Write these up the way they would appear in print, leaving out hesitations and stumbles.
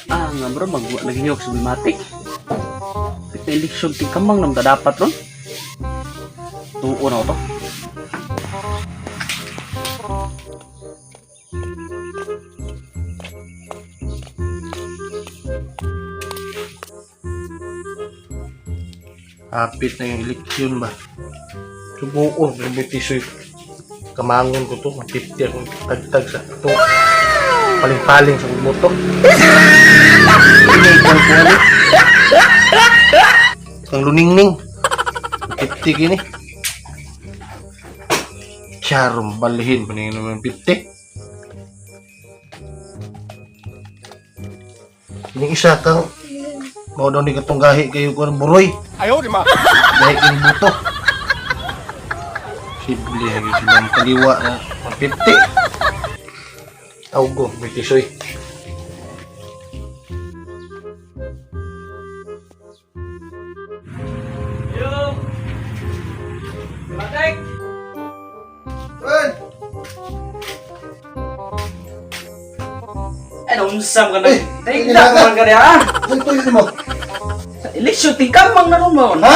Ah, nga bro, magwa lagi niyo sa Bimatic. Kita eleksyon tingkamang nam dapat ron. Tuo na to. Hapit na yung eleksyon ba? Subuon, grabe tisoy. Kamangon ko to, 50 akong tagtag sa ito. Paling-paling sa buto. Hindi, ko ano. Ang luningning. 50 kini. Charom, balhin pa naman 50. Yung isa kang mao daw ni katong gahi kayo ko ng buroy. Ayaw, di ma. Gahi kini buto. Sible lagi silang kaliwa na 150. Tawgo, may tisoy. Yo! Bimatic! Ren! Ay, naunsam ka na. Eh, Tigda ka man ka niya, ah. Ano to yun mo? Sa eleksyon tingkamang na ron mo. Ha?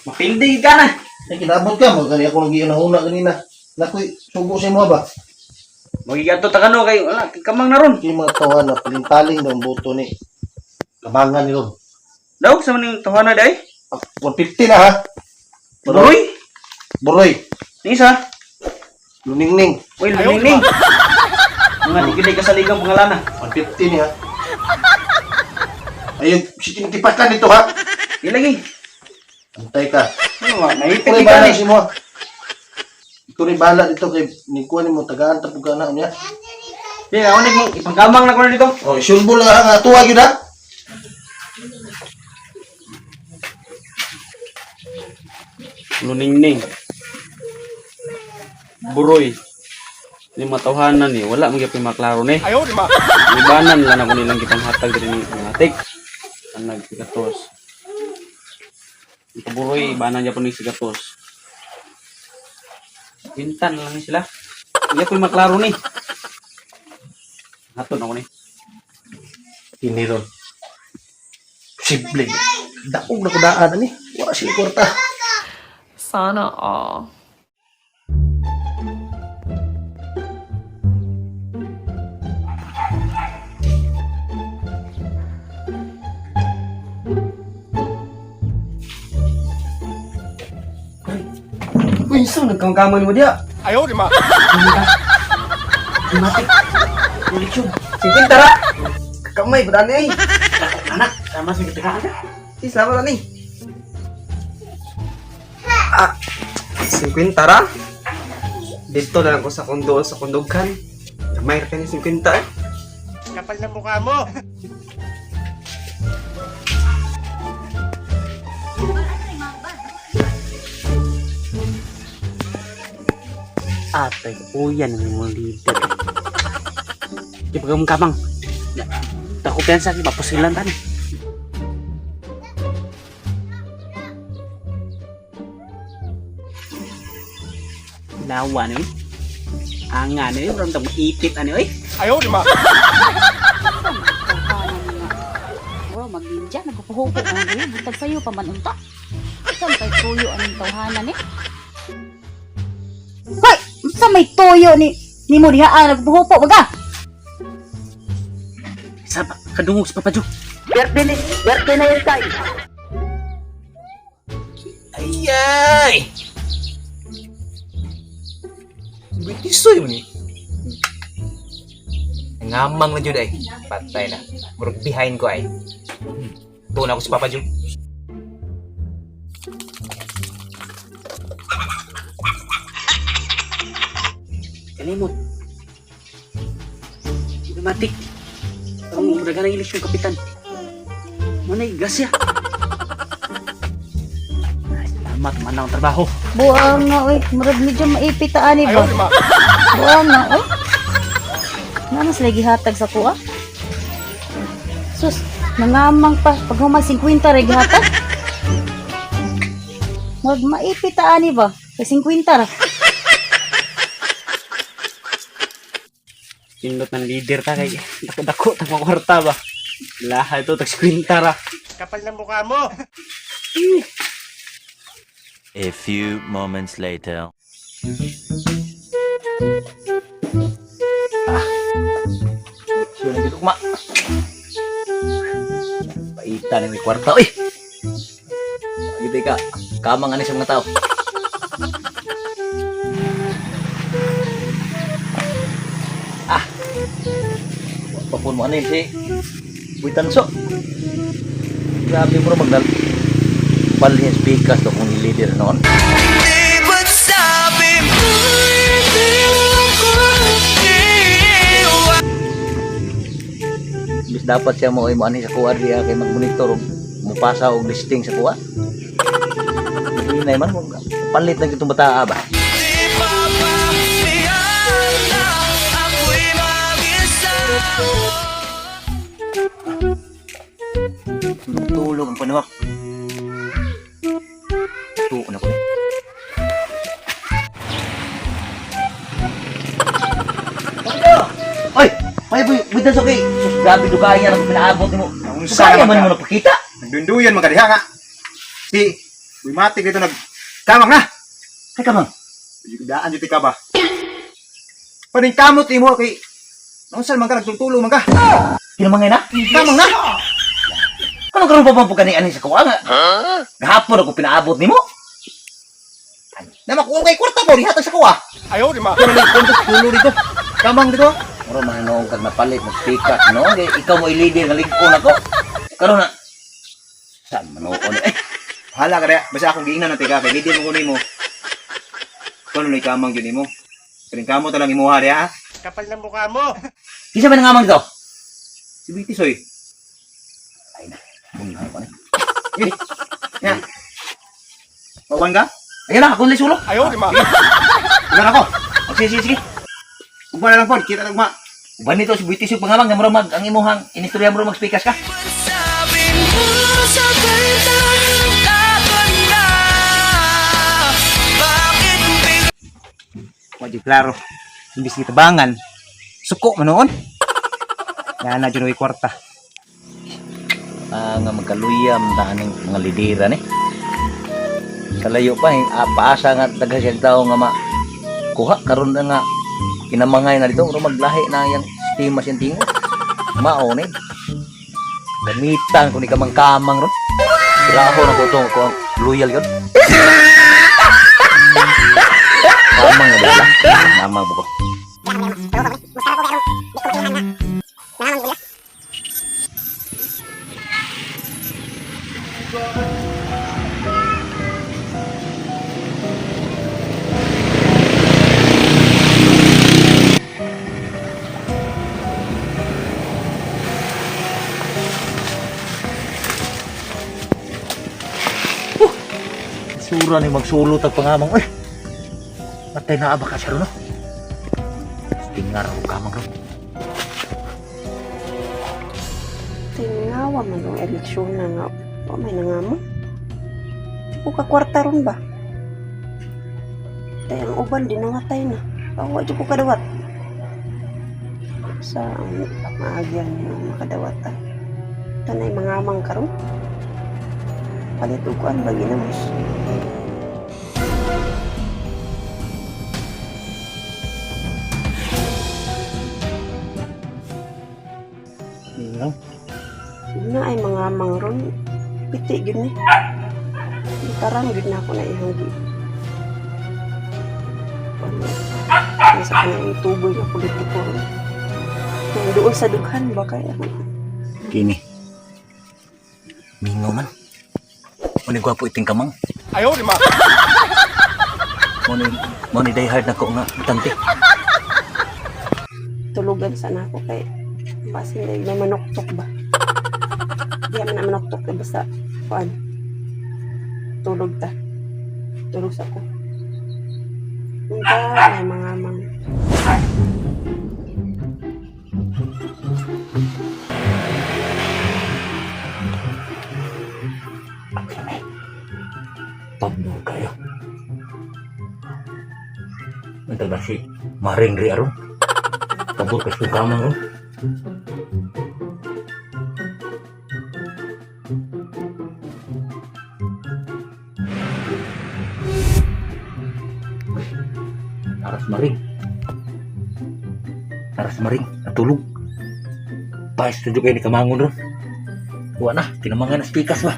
Mapildi ka na. Ay, kinabot ka mo. Kani ako nag una kanina. Nakoy, sugo sa mo ba? Magiganto ta kano kay wala tingkamang na ron. Kini mga tawa na paling-paling daw ang buto ni. Kamangan ni ron. Daog sa maning tuwana day. 150 na ha. Buroy. Buroy. Ni isa. Luningning. Uy, luningning. Mga di gid kasaligang pangalana. 150 niya. Ayun, si tinitipakan dito ha. Di lagi. Antay ka. Ano ma, naipit Ikaw ka bahala ni. si mo. Ikaw rin bahala dito kay ni kuha nimo tagaan ta pug na niya. Di ako nag ipangkamang na ko na dito. Oh, isulbo lang ang tuwa gyud ha. Luningning. Buroy. Ni matawhanan ni wala man gyud maklaro ni. Ayaw, di ma. Ibanan lang ako nilang kitang hatag diri ni Matik. Ang nagsigatos. Ito buroy, ibanan niya po ni sigatos. Bintan lang ni sila. Hindi po maklaro ni. Hatod ako ni. Kini ron. Posible. Daog na kudaan ani. Wala sila kwarta. Sana all. Uy, so nagkamkaman mo diya. Ayaw, di ma. Matik. Uliksyon. 50 ra. Kamay ba ni? Anak, tama sa gitagaan ka. Si, salamat ni. Ah, 50 ra? Dito na lang ko sa kondo sa kondogkan. Gamay ra kani 50 eh. Kapal na mukha mo. Atay, uyan ang mong leader. Di pa kamang. Tako piyansa, mapusilan ta ni. Lawa ni. Anga ni, ramdam mo ipit ani oy. Ayaw, di ma. Bro, magninja, nagpupuhupo ka ng gayo, buntag sa'yo, pamanunta. Saan kay tuyo anong tawhanan eh? Hoy! Sa may tuyo ni ni mo diha ah, nagpuhupo baga. Sa kadungog sa papadyo. Birthday na yun tay. Ayay! Bitisoy mo ni. Ngamang na jud ay. Patay na. Murag behind ko ay. Tuon ako si Papa Ju. Kalimot. Matik. Ang muraga ng eleksyon kapitan. Manay grasya. Ay, salamat man ang trabaho. Buang nga oy, murag medyo maipit ta ani Ayaw, ba. di ma. Buang nga oy. Nga mas lagi hatag sa kuha. Sus, nangamang pa pag human 50 ra gihatag. Murag maipit ta ani ba? Kay 50 ra. Pindot ng leader ta kay dako-dako tag kwarta ba. Lahat ito tag 50 ra. Kapal ng mukha mo! A few moments later. Siya na dito kuma. Paita ni may kwarta oy. Giti ka. Kamang ani sa mga tao. Ah. Papun mo ani si Buitanso. Grabe mo magdal. Balhin speakers do kung leader noon. Bis dapat siya mo ay mo ani sa kuha diya kay magmonitor og mupasa og listing sa kuha. Hinay man kung palit na gitong bata ba. Tulog ang panuwak. Tuon ako eh. Oy! Ay, boy, boy, danso kay. Sus, grabe dugayan ang pinaabot nimo. Unsa Kaya naman man ka? mo napakita. Nagdunduyan man ka diha nga. Si Buimatik dito nag kamang na. Ay, kamang. Daan jud ka ba? Paning kamot imo kay Naunsa man ka nagtultulong man ka. Kinamangay na? Kamang na. Anong karon pa pa kani ani sa kuha nga? Gahapon ako pinaabot nimo. Na makuha kay kwarta mo dihatag sa kuha. Ayaw, di ma! Pero may kontos tulo dito. Kamang dito. Muro man kag napalit mo speaker no. Kay ikaw mo i-leader nga lig-on ako. Karon na. Saan man noon eh. Bahala ka diha. Basta akong giingnan na tika kay leader mo kuno mo. Kuno ni kamang gyud nimo. Paning kamot na lang imuha diha. ha? Kapal ng mukha mo! Kinsa man nga dito? Si Bitisoy. Ay na. Bunga ko ni. Eh. Ya. Pawan ka? Ayun na, ako na sulok. Ayaw, di ma! Ulan ako. Oh, sige, sige, sige. Ugma na lang pod, kita na ugma. Uban nito si Buitis yung pangamang nga mura mag ang imuhang inistorya mo mag speakers ka. Wa di klaro. Imbis gitabangan, suko man noon. Yan na jud kwarta. Ah, nga magkaluyam ta aning mga lidera ni. Kalayo pa eh, paasa nga daghan siyang tao nga ma kuha karon na nga kinamangay na dito pero maglahi na yang sistema siyang tingo. Mao ni. Gamitan ko ni kamang-kamang ron. Graho na ko to ko ang loyal yun. Kamang nga dala. Kamang buko. Sura ni magsulot ang pangamang. Uy! Matay na aba ka siya ron, no? Tingar ako kamang ron. Tingawa man ang eleksyon na nga. O may nangamo. Di ko kakwarta ron ba? Tay ang uban di nangatay na. Awa di ko kadawat. Sa ang maagyan nga makadawat ah. Tanay mangamang karon. Palit og kuan ba ginamos. Na ay mga mangron piti gyud ni. Tarang gyud na ako na ihanggi. Ano? Nasa kanang tuboy na politiko ron. Nang doon sa dughan ba kaya? Kini. Mingo man. Muna gwapo iting kamang. Ayaw, di ma! Muna, muna die hard na ko nga. Tante. Tulugan sana ako kay basin na may manuktok ba. Di man na manuktok eh, basta kuan. Tulog ta. Tulog sa ko. Unta may mga mang Pabno kayo. Mental ba si Maring ri aron? Kabur ka sa kamang ron. Aras maring. Aras maring, natulog. Pais tujo kayo ni kamangon ron. Wa na, kinamangan na spikas ba.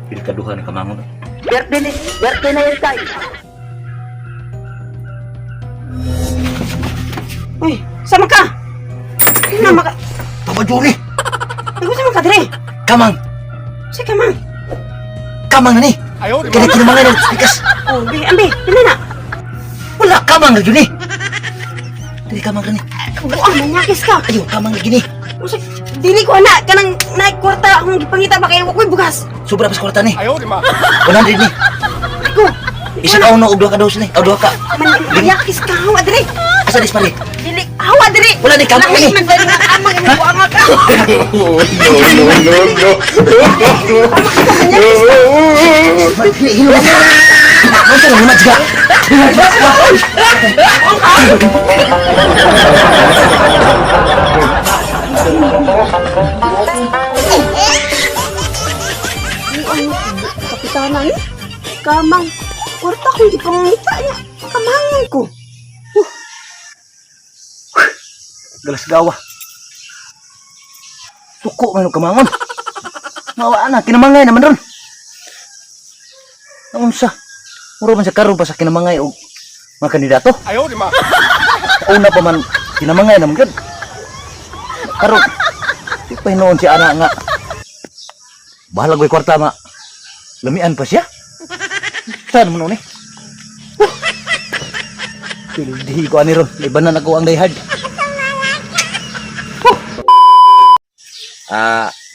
Pilkaduhan ni kamangon. Birthday na yun tay. Uy, sama ka! Ano maka... Papa Johnny, Nagkusa man ka dire? kamang, Sa ka man? kamang na ni. Kaya kinamangan na spikas. Oh, bi, ambi, pila na. Wala kamang na Johnny. Dili kamang na ni. Buang, manyakis ka. Ayo, kamang lagi ni. Usa, dili ko na kanang naik kwarta akong gipangita ba kay wa ko'y bugas. Sobra pas kwarta ni. 100 ni. Ko. Isa ka uno og duha ka dos ni. O duha ka. Manyakis ka hawa dire. Asa dis pare? Dili hawa dire. Wala ni kamang Lahi ni. man diri nga amang imong buang ka. No, no, no, no. Hilo. Unsa na naman siya? Kapitana ni. Kamang kwarta kong gipangita niya. Kamangon ko. Galas gawa. Suko man og kamangon. Mawa na kinamangay naman ron. Naunsa? Muro man sa karon pa sa kinamangay og mga kandidato. Ayaw, di ma. Una pa man kinamangay naman gyud. Karon di pa hinuon si ana nga. Bahalag ko'y kwarta ma. Lamian pa siya. Saan mo noon eh? Pildi ko ani ron. Ibanan ako ang diehard.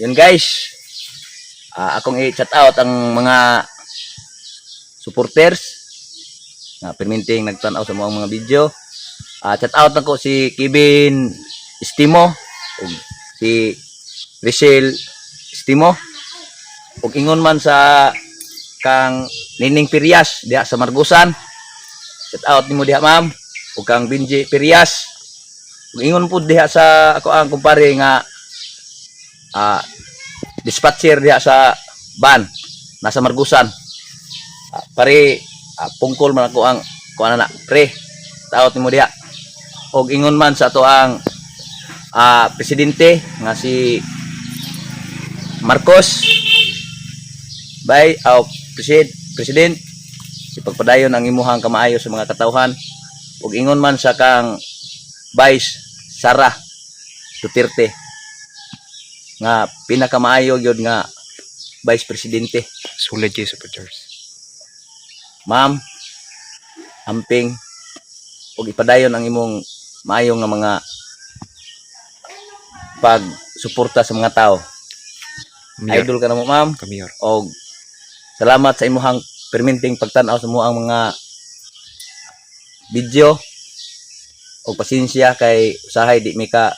Yun guys. Akong i-chat out ang mga supporters na perminting nagtan-aw sa mga video. Chat out nako si Kevin Estimo ug si Richelle Estimo ug ingon man sa kang Nining Pirias diha sa Margusan. Chat out nimo diha, ma'am, ug kang Benji Pirias. Ug ingon pud diha sa ako ang kumpare nga dispatcher diha sa van nasa Margusan. Pare, pungkol man ako ang kuan na pre. Taot nimo diha. Og ingon man sa ato ang presidente nga si Marcos bay aw president president ipagpadayon ang imuhang kamaayo sa mga katawhan ug ingon man sa kang Vice Sara Duterte nga pinakamaayo gyud nga Vice Presidente. Sulit kayo supporters. Ma'am, amping ug ipadayon ang imong maayo nga mga pagsuporta sa mga tao. Idol ka na mo, ma'am. Kamiyor. Og salamat sa imuhang perminting pagtan-aw sa ang mga video og pasensya kay usahay di mi ka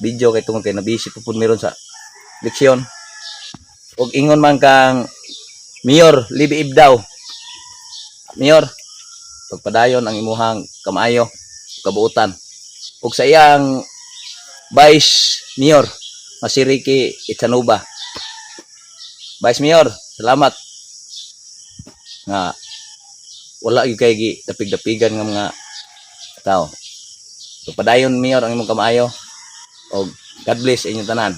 video kay tungod kay nabisi po pud meron sa leksyon. Og ingon man kang Mayor Libi Ibdaw, Mayor, pagpadayon ang imuhang kamaayo kabuutan ug sa iyang Vice Mayor nga si Ricky Itsanuba. Vice Mayor, salamat nga wala gyud kay gi dapig-dapigan nga mga tao. So padayon, Mayor, ang imong kamaayo og God bless inyong tanan.